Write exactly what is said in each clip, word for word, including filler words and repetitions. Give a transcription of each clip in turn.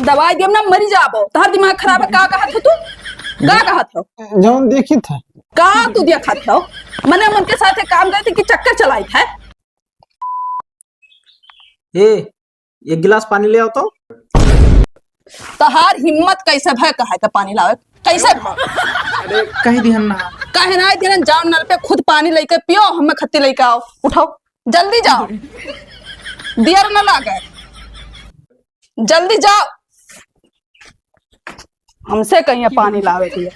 दवाई दियब ना, मरी जाबो। तोहार दिमाग खराब है, का कहत हो तू? का कहत हो? जौन देखी था। का तू देखत हो? मने उनके साथे काम करत है कि चक्कर चलाइत है? ए, एक गिलास पानी ले आओ तो। तोहार हिम्मत कैसे भय कहे के पानी लावे? कैसे भय? अरे, कह दिहन ना। कहे ना दिहन, जाओ नल पे खुद पानी लेके पियो, हमें खत्ती लेके आओ। उठाओ, जल्दी जाओ। देर न लागे, जल्दी जाओ। हमसे कहिए पानी लावे के लिए।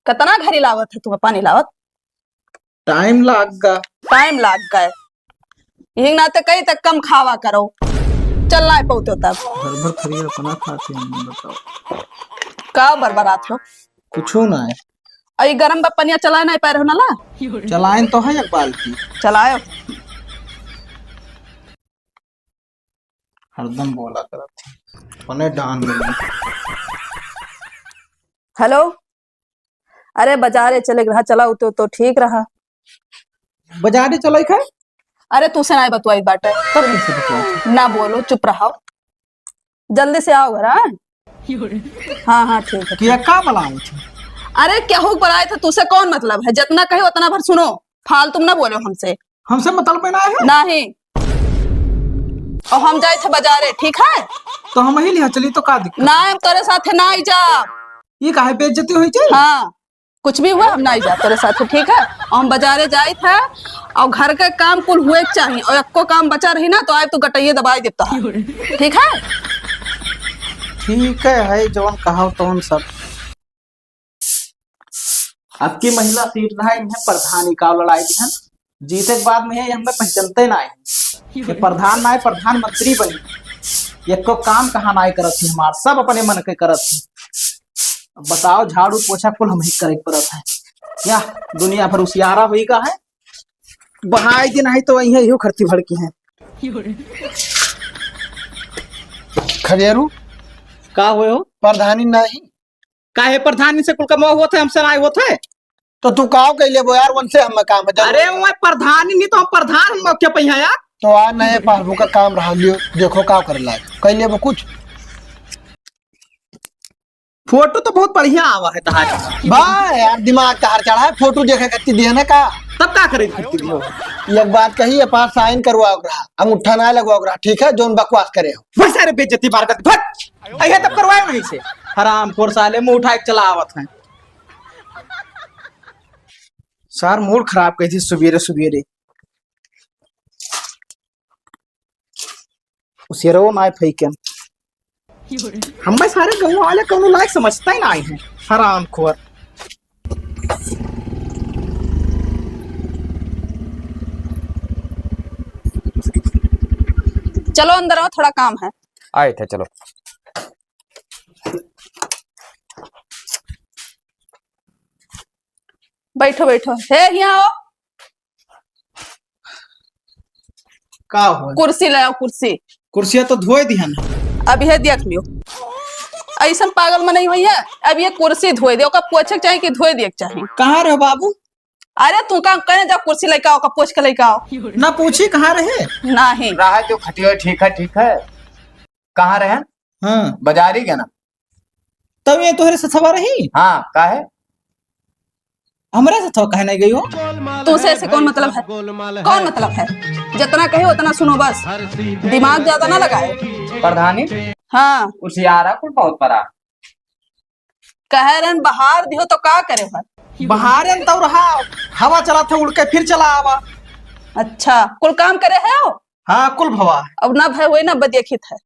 कितना घड़ी लावत है तुम्हें पानी लावत? टाइम लाग गा। टाइम लाग गए। यही नाते कही तक कम खावा करो। चल ना पौते तब। भर भर थरिया अपना खाते हैं, बताओ। का बरबरात हो? कुछो ना है। अई गरम बा पनिया चलाए नहीं पाए रहो ना ला? चलाएन तो है एक बाल्टी। चलायो। हरदम बोला करत है। अपने डान में। हेलो, अरे बाजारे चले के रहा, चला उतो तो ठीक रहा। बाजारे चले के? अरे तू से नाई बतवाई बाटे। तब कैसे बतवाई? ना बोलो, चुप रहो। जल्दी से आओ घर, हाँ? हाँ, हाँ, ठीक है। किया का बुलाए थे? अरे केहू बुलाए थे, तुसे कौन मतलब है? जितना कहे उतना भर सुनो, फालतू में ना बोलो हमसे। हमसे मतलब में ना है? नहीं। और हम जाए थे बाजारे, ठीक है? तो हम ही लिहा चली तो का दिक्कत? ना, हम तोरे साथे ना आई जा। ये काहे बेइज्जती हुई जी? हाँ, कुछ भी हुआ, हम ना आई जा तोरे साथे, ठीक है? और हम बाजारे जाए थे और घर के काम कुल हुए के चाहिए और एको काम बचा रही ना तो आए तो गटइये दबाई देता है, ठीक है? ठीक है, है जौन कहा तौन सब। अब की महिला सीट ना है, इन्हें प्रधानी का लड़ाई दिहन। जीते के बाद में ये हमें पहचानते ना है। ये प्रधान ना है, प्रधानमंत्री बनी। ये को काम कहाँ ना करत थी हमार, सब अपने मन के करत थी। अब बताओ, झाड़ू पोछा कुल हम ही करे के पड़त है। या दुनिया भर उसियारा हुई का है, बहाई दिन आई तो वही है, इहो खर्ची भड़की है। खदेरू, का हुए हो? प्रधानी नाही। काहे प्रधानी से कुल कमवा होत है, हमसे नाई होत है? तो तू काव कह लेबो यार, उनसे हमें काम है, जरूर। अरे वो प्रधानी नहीं तो हम प्रधान हम क्या पहिया यार? तो आ नए पासबुक का काम रहा लियो, देखो का करे लायक। कह लेबो कुछ? फोटो तो बहुत बढ़िया आवा है तहार। बा यार, दिमाग तहार चढ़ा है, फोटो देखे खातिर दिया ना का? तब का करे खातिर दियो? एक बात कही, ये पास साइन करवाओ रहा, अंगूठा ना लगवाओ रहा, ठीक है? जोन बकवास करे हो। बस सारे बेइज्जती मार कर भट। अहे तब करवाए नहीं से। हरामखोर साले मुंह उठाए के चला आवत हैं। सार मूड खराब कही थी सुबेरे सुबेरे। उसेरो ना फेंकन। हमें सारे गाँव वाले कौनो लायक समझता ही नहीं है। हरामखोर। चलो अंदर आओ, थोड़ा काम है। आए थे, चलो। बैठो, बैठो। हे, यहाँ आओ। का हो? कुर्सी ले आओ, कुर्सी। कुर्सिया तो धोए दिहन। अब ये देख लियो, ऐसन पागल मनई हुई है। अब ये कुर्सी धोए दे, ओका पोछे के चाही कि धोए दिए के चाही? कहाँ रहे बाबू? अरे तू का कहे, जा कुर्सी लेके आओ, ओका पोछ के लेके आओ। ना पूछी कहाँ रहे? नहीं। रहा जो खटिया ठीक है, ठीक है। कहाँ रहे? हाँ। बाजारी के ना। तब ये तोहरे सथवा रही? हाँ, काहे? हमरे सथवा काहे नहीं गई हो? तू से ऐसे कौन मतलब है? कौन मतलब है? जितना कहे उतना सुनो बस, दिमाग ज्यादा ना लगाए। प्रधानी? हाँ। उसियारा कुल बहुत परा। कहे रहन बहार दियो तो का करे है? बहारन तो रहा, हवा चला थे उड़ के फिर चला आवा। अच्छा, कुल काम करे है हो? हाँ, कुल भवा। अब ना भय होई ना बदिया खित है।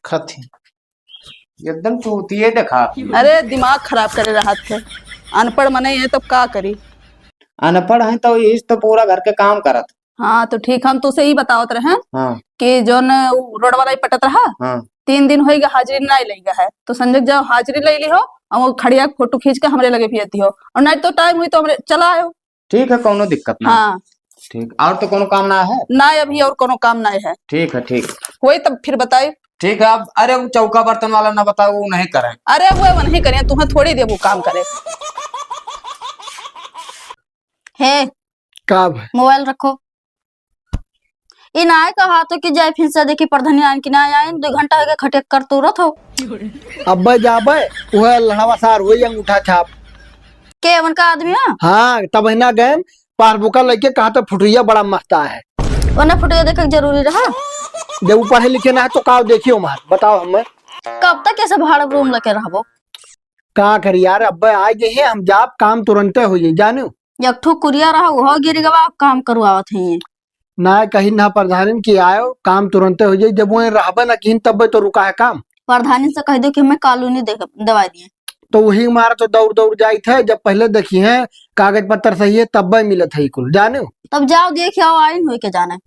खत ही। एकदम चूतिए देखा। अरे दिमाग खराब करे रहत थे, अनपढ़ मने ये तब का करी? अनपढ़ है तो इस तो पूरा घर के काम करत। हाँ तो ठीक, हम तुसे ई बतावत रहे हाँ। कि जौन उ रोड वाला ही पटत रहा, हाँ। तीन दिन होई गया हाजिरी नहीं लई गया है, तो संजय जाओ हाजिरी ले ली हो और वो खड़िया के फोटो खींच के हमरे लगे भेज दी हो, और नहीं तो टाइम हुई तो हमरे चला आयो। ठीक है, कौनो दिक्कत ना। हाँ। ठीक, और तो कौनो काम ना है? ना, अभी और कौनो काम ना है। ठीक है, ठीक। वही तब फिर बताई। ठीक है, अब अरे वो चौका बर्तन वाला ना बताओ, वो नहीं करे। अरे वो नहीं करे, तुम्हें थोड़ी देबू काम करे। हे, का भाई? मोबाइल रखो। ई नाय कहा तो कि जाए फिर से देखी प्रधानी आइन कि ना आइन, दो घंटा होइगा खटिया कर तुरत हो। अब्बे जाबे, उहे लड़वा सार होई अंगूठा छाप। के उनका आदमी है? हाँ, तब है ना गए, पासबुका लेके कहा तो फुटुइया बड़ा मस्ता है। ओने फुटुइया देखे के जरूरी रहा? जब वो पढ़े लिखे ना है तो का देखियो मार, बताओ हमें। कब तक ऐसे भाड़ा रूम लेके रहबो? का करी यार, अब्बे आ गए हैं, हम जाब, काम तुरंते हो जाई, जानू। एक ठो कुरिया रहा, वो गिर गवा, काम करवावत है ये। ना कही ना प्रधानिन कि आयो, काम तुरंते हो जाई, जब वहीं रहबे ना किहिन तब्बे तो रुका है काम। प्रधानिन से कह दो कि हमें कॉलोनी दे, दवा दिए। तो वही मारा तो दौड़ दौड़ जाइत है, जब पहले देखी है कागज पत्तर सही है तब्बे मिलत है कुल, जानू। तब जाओ देख आओ, आइन होई के जाना।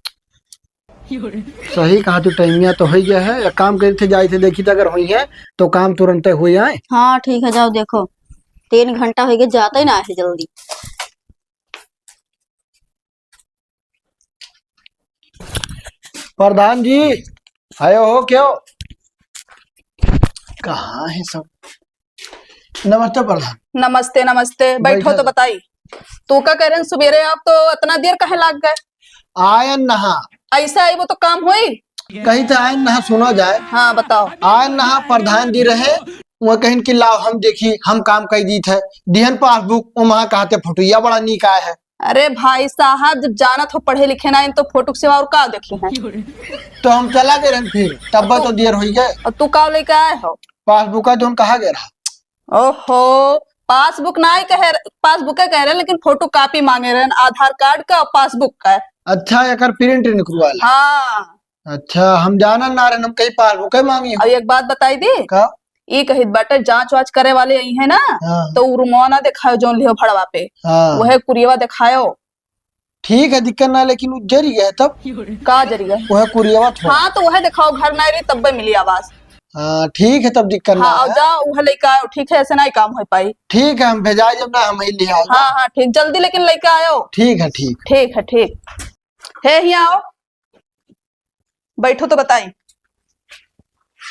सही कहा तू, टाइमिया तो हो गया है। एक काम करी थे, जाई थे देखी थे, अगर होई है तो काम तुरंते हो जाए। हाँ ठीक है, जाओ देखो, तीन घंटा हो गया, जाता ही ना है जल्दी। प्रधान जी, आयो हो क्यों? कहाँ है सब? नमस्ते प्रधान। नमस्ते, नमस्ते। बैठो बैठो। तो बताई, तू का कह रहे हैं, सुबेरे आप तो इतना देर काहे लाग गए? आयन नहा। ऐसा आई वो तो काम होई? कहीं तो आयन नहा, सुना जाए। हाँ, बताओ। आयन नहा, प्रधान जी रहे, वो कहिन कि लाओ हम देखी, हम काम कर दी थे, दिहन पासबुक, वो वहाँ कहते फुटुइया बड़ा नीक आया है। अरे भाई साहब, जब जानत हो पढ़े लिखे ना, तो फोटो के सिवा और का देखी हैं? तो हम चला गए रहन फिर, तब तो देर होई गए। और तू का लेके आए हो? पासबुक का जोन कहा गया रहा। ओहो, पासबुक ना ही कहे, पासबुक के कह रहे, लेकिन फोटो कॉपी मांगे रहन, आधार कार्ड का और पासबुक का। अच्छा, एकर प्रिंट निकलवा ला। हाँ। अच्छा, हम जानन ना रहन, हम कहीं पासबुक के मांगी हो। अब एक बात बताई दी। का? ई कहित बाटे, जांच वाच करे वाले आई है ना, हाँ। तो उ रुमवा ना दिखायो जौन लिहो भड़वा पे, हाँ। वह कुरियवा दिखायो। ठीक है, दिक्कत ना, लेकिन उ जरी गए तब। का जरी गए? वह कुरियवा थोड़ा। हाँ, तो वह दिखाओ, घर ना रही तब मिली आवाज। हाँ, ठीक है, तब दिक्कत ना हाँ, है। जा वह लेके आओ, ठीक है, ऐसे ना ही काम हो पाई। ठीक है, हम भेजाए जब ना, हम ही ले आओ। हाँ, हाँ, ठीक, जल्दी लेकिन लेके आयो। ठीक है, ठीक। ठीक है, ठीक है, हियाँ आओ। बैठो तो बताई,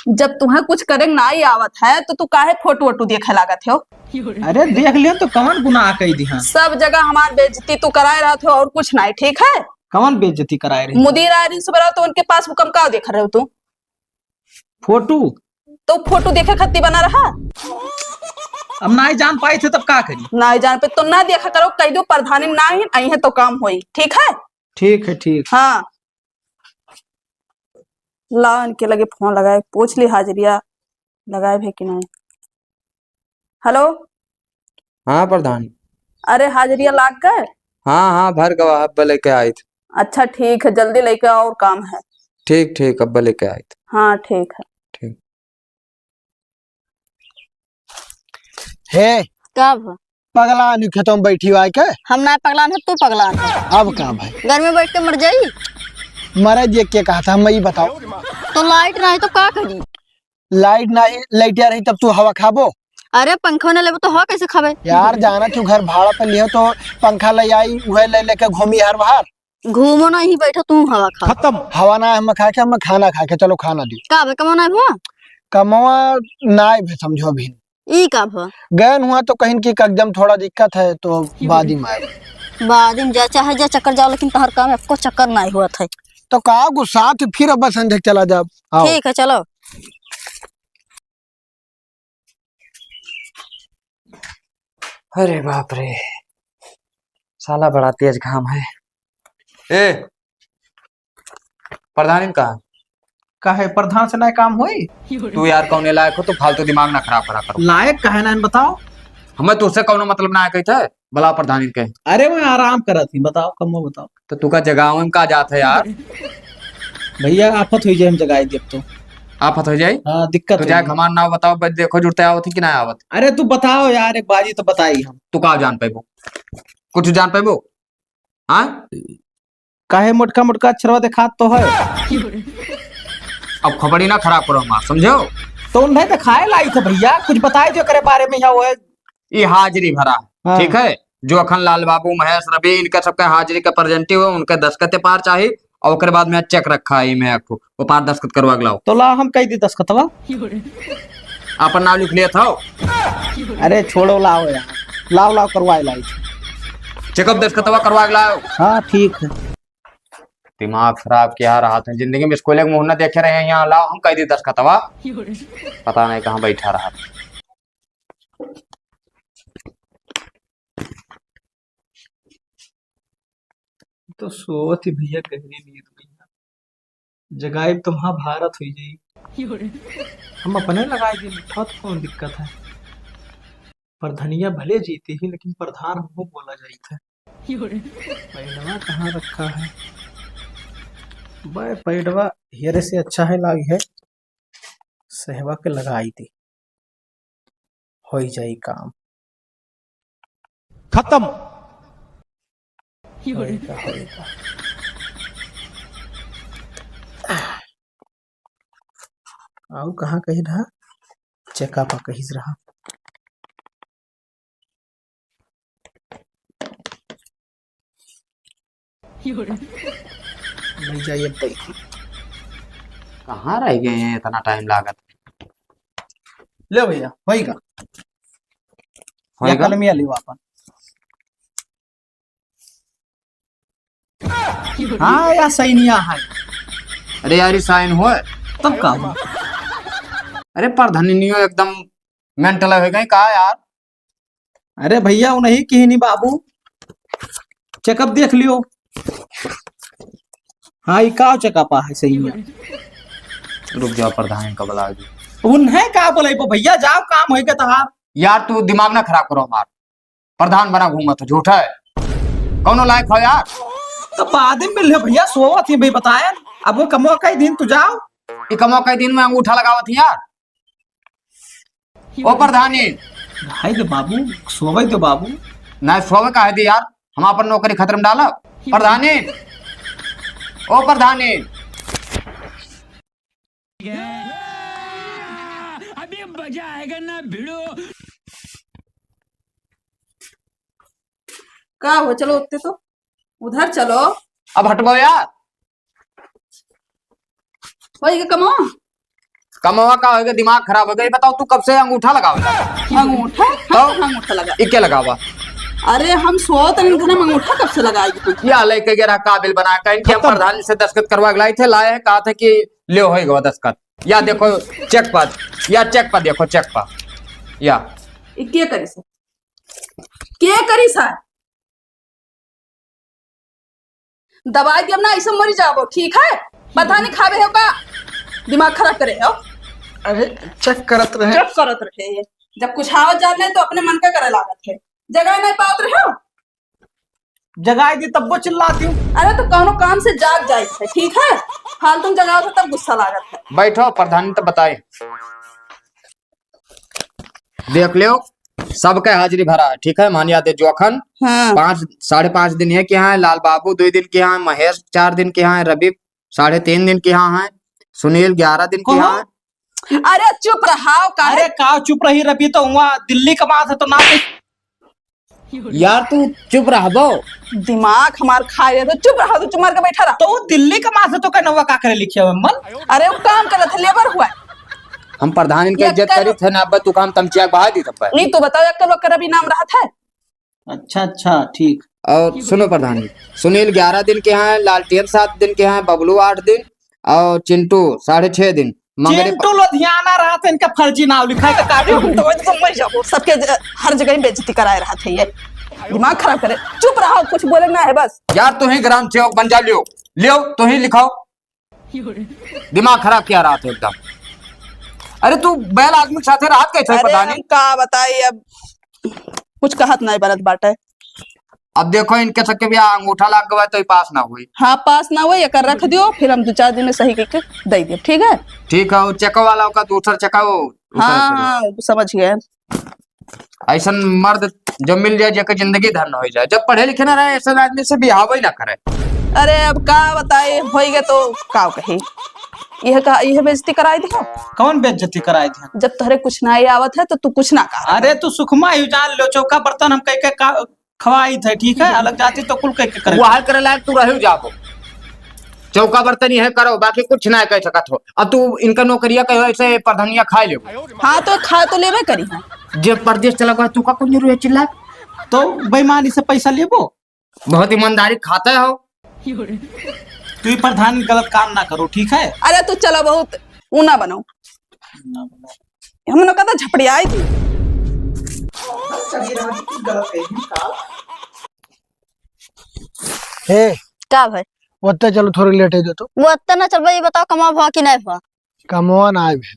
जब तुम्हें कुछ करे ना ही आवत है तो तू काहे फोटो वोटो देखे लागत हो? अरे देख लियो तो कौन गुनाह कई दिहा? सब जगह हमार बेइज्जती तू कराए रहत हो और कुछ नहीं, ठीक है? कौन बेइज्जती कराए रही? मुदीर आए रही सुबह तो उनके पास हुकम का देख रहे हो तू? फोटो। तो फोटो देखे खत्ती बना रहा? अब ना ही जान पाई थे तब का करी? ना ही जान पे तो ना देखा करो, कह दो प्रधानी ना ही आई है तो काम होई, ठीक है? ठीक है, ठीक। हाँ। ला, इनके लगे फोन लगाए, पूछ ली हाजिरिया लगाए भी कि नहीं। हेलो। हाँ प्रधान। अरे, हाजिरिया लाग गए? हाँ, हाँ, भर गवा, अब लेके आई थे। अच्छा, ठीक है, जल्दी लेके आओ, और काम है। ठीक, ठीक, अब लेके आई थे। हाँ, ठीक है। ठीक। हे, का भा? पगला नु खेतों में बैठी हुआ है के? हम ना पगलान है, तू पगलान है। अब का भाई? घर में बैठ के मर जाई। मरे जे के कहा था, हम ये बताओ। तो लाइट ना है तो का करी? लाइट ना है, लाइट यार है तब तू हवा खाबो? अरे पंखा ना लेबो तो हवा कैसे खाबे? यार जाना तू घर भाड़ा पे लियो तो पंखा ले आई, वह ले लेके घूमी हर बाहर। घूमो ना, यहीं बैठो तू हवा खा। खत्म। हवा ना हम खा के, हम खाना खा के, चलो खाना दी। का बे, कमवा ना भवा? कमवा ना भे समझो अभी। ई का भवा? गैन हुआ तो कहीं की कदम थोड़ा दिक्कत है तो बाद ही में आए। बाद में जा, चाहे जा चक्कर जाओ, लेकिन तहर काम एको चक्कर ना हुआ था। तो का गुस्सा तो फिर अब संझक चला जाब। आओ। ठीक है, चलो। अरे बाप रे, साला बड़ा तेज घाम है। ए, प्रधान इनका? काहे, प्रधान से ना काम होई? तू यार कौने लायक हो, तू फालतू दिमाग ना खराब करा करो। लायक काहे ना, बताओ। हमें तुझसे कौनो मतलब ना है, कही थे भला प्रधान इनके। अरे मैं आराम करत ही, बताओ, कमो बताओ। तो तू का जगावे में का जात है यार? भैया, आफत हुई जाए, हम जगाई देब तो। आफत हो जाई? हाँ, दिक्कत तो हो जाए, जाई। हमार नाव बताओ, बस देखो जुड़ते आवत ही कि ना आवत। अरे, तू बताओ यार, एक बाजी तो बताई हम। तू का जान पेबो? कुछ जान पेबो? हाँ? काहे मोटका मोटका अक्षरवा देखात तो है? अब खोपड़ी ना खराब करो हमार, समझो? तो उन्हें तो खाए लाई थे भैया, कुछ बताए जो करे बारे में यहाँ वो है। ई हाजिरी भरा, हाँ। ठीक है, जो अखन लाल बाबू, महेश, रवि, इनका सबका हाजिरी का प्रेजेंटी हो, उनका दस्तखत पार चाही, और ओकरे बाद में चेक रखा है, मैं आपको वो पार दस्तखत करवा के लाओ। तो ला, हम कह दी दस्तखतवा। अपन नाम लिख लिया था। अरे छोड़ो, लाओ यार, लाओ, लाओ, करवाए लाई। चेकअप दस्तखतवा करवा के लाओ। हाँ, ठीक है। दिमाग खराब किया रहत है, जिंदगी में स्कूल के मुंह न देखे रहे हैं, यहाँ लाओ हम कह दी दस्तखतवा। पता नहीं कहाँ बैठा रहत। तो सोवत ही भैया गहरी नींद में। जगाइब तो महाभारत हुई जाई। हम अपने लगाई दी, उठत कौन दिक्कत है? प्रधनिया भले जीती ही, लेकिन प्रधान हमको बोला जाइत है। पैडवा कहाँ रखा है? बे पैडवा हेरे से अच्छा है, लागी है, सहवा के लगाई दी, होई जाई काम। खत्म। होई का, होई का। आऊ कहाँ कही रहा? चेका पा कहिस रहा। नहीं जाइए, अब देखी। कहाँ रह गए हैं, इतना टाइम लागत? ले भैया, होई का? होई या का? कलमिया लियो आपन। हाँ, या सैनिया है। अरे यार, ई साइन होए। तब का हुआ? अरे, प्रधानिनियो एकदम मेंटल हो गई का यार? अरे भैया, उ नहीं किहिनी बाबू, चेकअप देख लियो। हाँ, ई का चेकअप आ है सही में? रुक जाओ, प्रधान का बुला दो। उन्हें का बोले भैया, जाओ, काम होई के तहार। यार, तू दिमाग ना खराब करो हमार। प्रधान बना घूमत हो, झूठा है। कौनो लायक हो यार? तो बाद में मिल भैया, सोवत ही भाई बताए। अब वो कमवा कई दिन तू जाओ। ई कमवा कई दिन में अंगूठा लगावत ही यार। ओ प्रधानी। भाई दे बाबू, सोवे दे बाबू। ना सोवे काहे दे यार, हम अपन नौकरी खतरे में डालब। प्रधानी, ओ प्रधानी। अभी मजा आएगा ना भिड़ो। का हो, चलो उत्ते तो उधर चलो। अब हटबो यार। होई के कमवा? कमवा का होई के, दिमाग खराब हो गया। बताओ, तू कब से अंगूठा लगावे? अंगूठा? तो? हम कहाँ अंगूठा लगा? ई के लगावा? अरे, हम सोत हन, इनका नाम अंगूठा कब से लगाई तू? या लइके गे रहा काबिल बना के, इनके हम खत्म। प्रधान से दस्तखत करवा के लाई थे, लाए हैं, कहा था कि ले होई गवा दस्तखत। या देखो चेक पर, या चेक पर देखो, चेक पर। या। ई के करी सर? के करी सर? दवाई दियब ना, ऐसे मरी जाबो, ठीक है? पता नहीं खावे हो का, दिमाग खराब करे हो। अरे, चेक करत रहे। चेक करत रहे। जब कुछ आवत जात नहीं तो अपने मन का करे लागत है। जगह नहीं पावत रहे हो। जगाई दी तब्बो चिल्लाती हूँ। अरे, तो कौनो काम से जाग जाइत है, ठीक है? फालतू में जगाओ तो तब गुस्सा लागत है। बैठो, प्रधानी तो बताए। देख लियो, सबके हाजिरी भरा है, ठीक है? मानिया दे जोखन, हाँ। पाँच, साढ़े पाँच दिन ये के यहाँ है, लाल बाबू दुई दिन के यहाँ है, महेश चार दिन के यहाँ है, रवि साढ़े तीन दिन के यहाँ है, सुनील ग्यारह दिन के कहो। यहाँ है। अरे चुप रहाओ, काहे? अरे का चुप रही, रवि तो हुआ दिल्ली कमात है तो ना। यार तू चुप रहबो। दिमाग हमार खा रहे, तो चुप रहा, तू चुप मार के बैठा रहा। तो वो दिल्ली कमात है तो कहना हुआ का करे लिखे हुए मन? अरे वो काम करत है, लेबर हुआ है। हम प्रधान इनके इज्जत करी थे ना, अब तू काम तमचिया बहा दी तब। नहीं, तू बताओ, एक्कल वक्कल अभी नाम रहत है? अच्छा, अच्छा, ठीक। और सुनो प्रधान जी, सुनील ग्यारह दिन के हैं, लालटेन सात दिन के हैं, बबलू आठ दिन और चिंटू साढ़े छह दिन। मंगरे चिंटू लुधियाना रहत है, इनका फर्जी नाम लिखा है, तो काफी हम तो वैसे समझ जाओ, सबके ज-, हर जगह ही बेइज्जती कराए रहत है ये। दिमाग खराब करे, चुप रहो, कुछ बोले ना है बस। यार तू ही ग्राम सेवक बन जा, लियो, लियो, तू ही लिखाओ। दिमाग खराब किया रहत है एकदम। अरे तू बैल आदमी के साथे रहत कैसे अरे प्रधानी? हम का बताई, अब कुछ कहत नहीं बनत बाटे। अब देखो इनके सबके भी अंगूठा लाग गवा तो ई पास ना हुई। हाँ पास ना हुई, एकर रख दियो, फिर हम दो चार दिन में सही करके दे दियो, ठीक है? ठीक है, वो चेको वाला ओका दूसर चेका वो उतर हाँ, करो। हाँ, समझ गए। ऐसन मर्द जो मिल जाए, जेकर जिंदगी धन्य हो जाए। जब पढ़े लिखे ना रहे, ऐसन आदमी से बिहाव ही ना करे। अरे, अब का बताई, होई गए तो का कही। यह का, यह बेइज्जती कराई दियो। कौन बेइज्जती कराई दियो? जब तोहरे कुछ ना आवत है, तो तू कुछ ना कहा। अरे, तू सुखमा ही जान लो, चौका बर्तन हम कह के का, खवाई थे, ठीक है? अलग जाति तो कुल कह के करे। वह करे लायक तू रहो जाबो। चौका बर्तन यह करो, बाकी कुछ ना कह सकत हो। अब तू इनका नौकरिया कहो, ऐसे प्रधानिया खाए लेबो। हाँ, तो खा तो लेबे करी है। जे परदेश चला गया, तू का कुछ जरूरी है चिल्ला? तो बेईमानी से पैसा लेबो? बहुत ईमानदारी खाते हो। तू प्रधान गलत काम ना करो, ठीक है? अरे तू चला, बहुत ऊ ना बनो। हम लोग का तो झपड़ियाई थी। हे, का भाई? ओत्ते चलो, थोड़ी लेट है जो तो। वो ओत्ते ना चल भाई, बताओ कमा भवा कि नहीं भवा? कमवा ना आए भाई।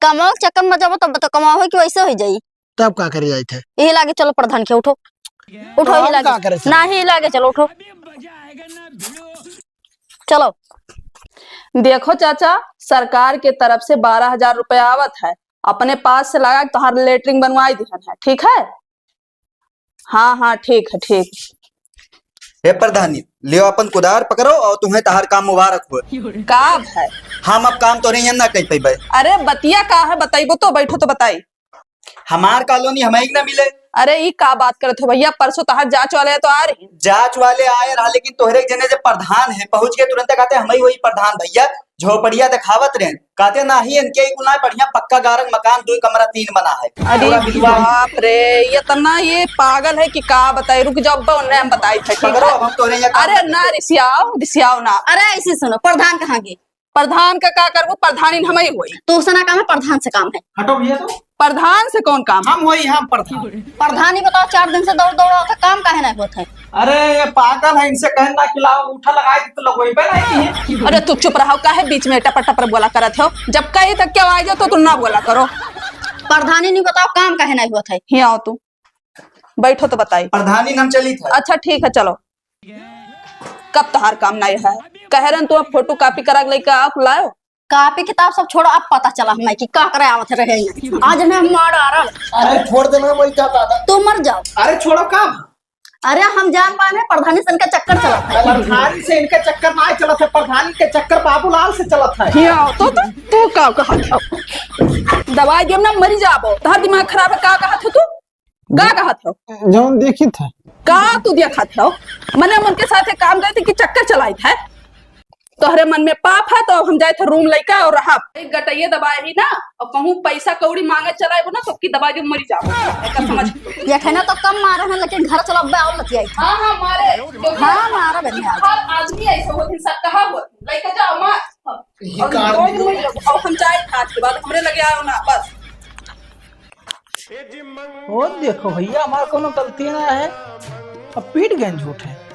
कमाओ के चक्कर में जाबो तब तो कमाओ हो कि वैसे हो जाई। तब का करे जाइत है? यही लागे चलो प्रधान के उठो। उठो, तो यही हम लागे। का करे चलो? ना, यही लागे चलो उठो। चलो। देखो चाचा, सरकार के तरफ से बारह हजार रुपया आवत है, अपने पास से लगा के तोहार लेटरिन बनवाई दिहन है, ठीक है? हाँ, हाँ, ठीक है, ठीक। हे प्रधानी, लियो अपन कुदार पकड़ो और तुम्हें तहार काम मुबारक हो। का है? हम अब काम तोरे यहाँ ना कर पैबे। अरे बतिया का है, बताइबो तो, बैठो तो बताई। हमार कॉलोनी हमें ही ना मिले। अरे ई का बात करत हो भैया, परसों तहार जांच वाले तो आ रही। जांच वाले आए रहा, लेकिन तोहरे जने जे प्रधान है, पहुंच के तुरंत कहते हम ही वही प्रधान भैया, झोपड़िया दिखावत रहे, कहते नाही इनके ही कुल ना बढ़िया पक्का गारंग मकान, दो कमरा तीन बना है। अरे पूरा बिलवा। बाप रे, ये तो ना, ये पागल है कि का बताई, रुक जाओ, अब उन्हें हम बताई थे, ठीक पकड़ो, है? अब हम तोहरे यहाँ काम अरे करते ना, हैं। रिसियाओ, रिसियाओ ना। अरे ऐसे सुनो, प्रधान कहाँ गए? प्रधान का का करबो, प्रधानी हम ही होई। तू से ना काम है, प्रधान से काम है। हटो भैया तो। प्रधान से कौन काम? हम वही, हम प्रधान। प्रधानी बताओ, चार दिन से दौड़ दौड़ आवत है, काम काहे नहीं होत है? अरे ये पागल है, इनसे कहन ना कि लाओ अंगूठा लगाए दे तो लगोइबे नहीं की है। अरे तू चुप रहो, काहे बीच में टपर टपर बोला करत हो? जब कही तक क्या आ जाओ तो तू ना बोला करो। प्रधानी नहीं बताओ, काम काहे नहीं होत है? हियाँ आओ तू, बैठो तो बताई। प्रधानी हम चली था। अच्छा ठीक है, चलो। कब तहार काम नहीं है? कह रहे तू फोटो कॉपी करा के लेके आप लाओ। कापी किताब सब छोड़ो, अब पता चला हमें कि का करे आवत रहे हैं। आज हमें हम मार डारल। अरे छोड़ देना, वही क्या दादा। तू मर जाओ। अरे छोड़ो काम। अरे हम जान पाए प्रधानी से इनका चक्कर चलत है। प्रधानी से इनका चक्कर ना चलत है, प्रधानी के चक्कर बाबूलाल से चलत है। हियाँ आओ तो, तो तू का कहत हो? दवाई देम ना मरी जाबो। तोहार दिमाग खराब है, का कहत हो तू? का कहत हो? जौन देखी था। का तू देखत हो? मने उनके साथे काम करे थे कि चक्कर चलाइत है? तोहरे मन में पाप है तो हम जाए थे रूम लइका और रहब। एक गटइये दबाए ही ना, और कहूँ पैसा कौड़ी मांगे चलाए ना तो की दबाई दे मरी जाओ। एकर समझ। ये कहना तो कम मारे हैं लेकिन घर चलाबे और लतियाई। हाँ, हाँ, मारे। हाँ, मारा बनी आज। हर आदमी ऐसे होते, सब कहा हो, लइका जाओ मार। ये और कार रोज निकल मुझे, और हम जाए आज के बाद हमरे लगे आओ ना, बस। ओ देखो भैया, हमार कोनो गलती ना है, अब पीट गए झूठ है।